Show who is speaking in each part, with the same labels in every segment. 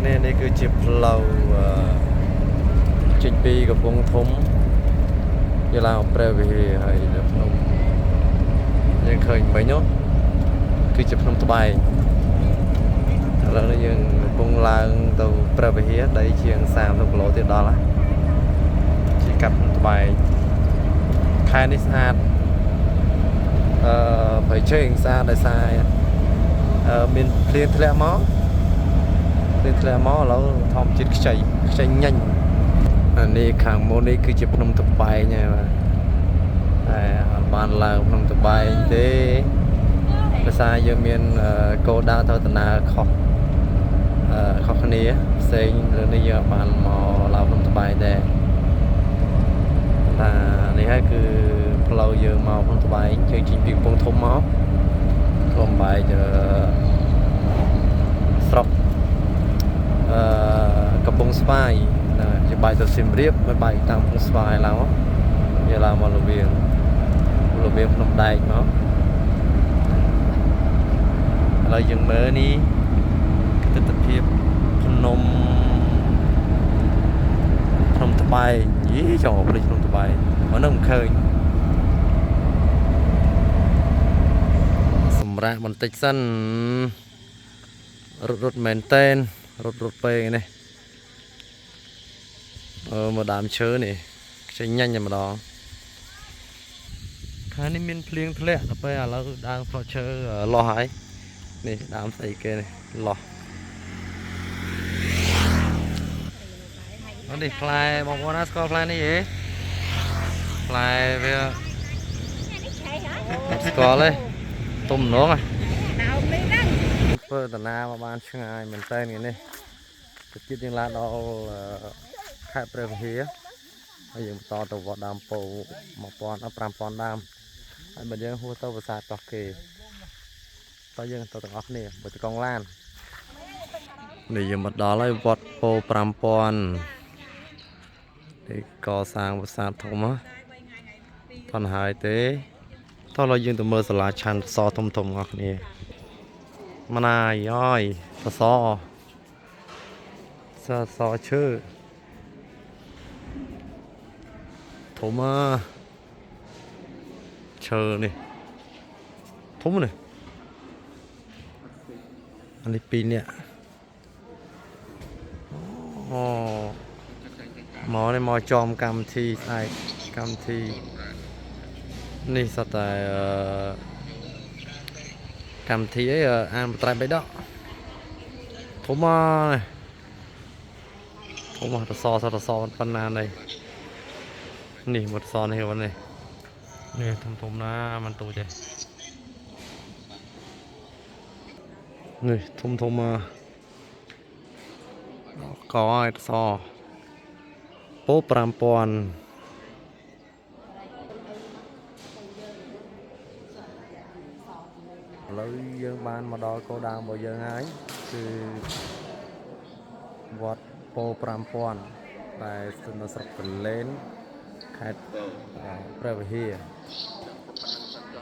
Speaker 1: គ្នានេះគឺជាផ្លូវអឺចេញពីកំពង់ធំយកឡើងមកព្រះវិហារហើយនៅភ្នំយើងឃើញមិញនោះគឺជាភ្នំត្បែងឥឡូវនេះយើងកំពុងឡើងទៅព្រះវិហារដីជាង30គីឡូទៀតដល់ហើយជាកាត់ភ្នំត្បែងខែនេះស្អាតអឺប្រៃជើងស្អាតដោយសារមានភ្លៀងធ្លាក់មក ភ្លៀងធ្លាក់មកឥឡូវធម្មជាតិខ្ចីខ្ចីញញអានេះខាងមុននេះគឺជាភ្នំតបែងហើយបាទតែអត់បានឡើងភ្នំតបែងទេភាសាយើងមានគោលដៅទៅដំណើរខុសខុសគ្នាផ្សេងរឿងនេះយើងអត់បានមកឡើងភ្នំតបែងទេតែនេះហើយគឺផ្លូវយើងមកភ្នំតបែងយើងចេញពីកំពង់ធំមកធ្លំបែកស្រុក អឺកំពង់ស្វាយណាជាបាយទៅសៀមរាបមិនបាយតាមកំពង់ស្វាយឡើងមកយកឡើងមកលវៀងលវៀងភ្នំដែកមកឥឡូវយើងមើលនេះទស្សនភាពភ្នំភ្នំត្បែងយីចង់ភ្លេចភ្នំត្បែងមកនឹងមិនឃើញសម្រាប់បន្តិចសិនរត់រត់មែនតែនរត់រត់ពេកនេះ អឺមកដើមឈើនេះខ្ចីញញតែម្ដងខាងនេះមានភ្លៀងធ្លាក់ដល់ពេលឥឡូវដើមស្លឹកឈើលោះហើយនេះដើមស្អីគេនេះលោះនេះផ្លែបងប្អូនណាស្គាល់ផ្លែនេះហេផ្លែវាអត់ស្គាល់ទេទុំម្ដងហ៎
Speaker 2: ដើមនេះហ្នឹង
Speaker 1: ធ្វើដំណើរមកបានឆ្ងាយមែនតើនេះនេះទៅទៀតយើងឡើងដល់ខេត្តព្រះវិហារហើយយើងបន្តទៅវត្តដើមពោ1000ដល់5000ដើមហើយបើយើងហួសទៅប្រាសាទកោះគេតើយើងទៅទាំងអស់គ្នាបើទៅកង់ឡាននេះយើងមកដល់ហើយវត្តពោ5000នេះកសាងប្រាសាទធំហ៎ថនហើយទេតោះឡើយយើងទៅមើលសាលាឆាន់សធំធំទាំងអស់គ្នា ម្នាយអើយសសសសឈើធំអាឈើនេះធំនេះអានេះពីរនាក់អូមកនេះមកចំកម្មវិធីស្អែកកម្មវិធីនេះសតតែកម្មវិធីអីអានបត្រៃបៃដក ធំមកធំមកតសសតសប៉ុណ្ណានេះនេះមកតសនេះហ្នឹងនេះនេះធំធំណាមិនទូចទេនេះធំធំមកកឲ្យតសពោ5000ឥឡូវយើងបានមកដល់គោលដៅរបស់យើងហើយគឺ វត្តពោ5000ដែលស្ថិតនៅស្រុកកលែនខេត្តព្រះវិហារ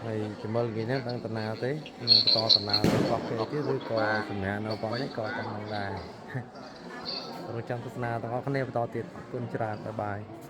Speaker 1: ហើយចម្លគេហ្នឹងដឹងតាណាទេនឹងបន្តតាណាទៅកោះគេទៀតឬក៏សម្រាប់នៅប៉ុណ្នេះក៏តាមនឹងដែររងចាំទស្សនាទាំងអស់គ្នាបន្តទៀតអរគុណច្រើនបាយបាយ។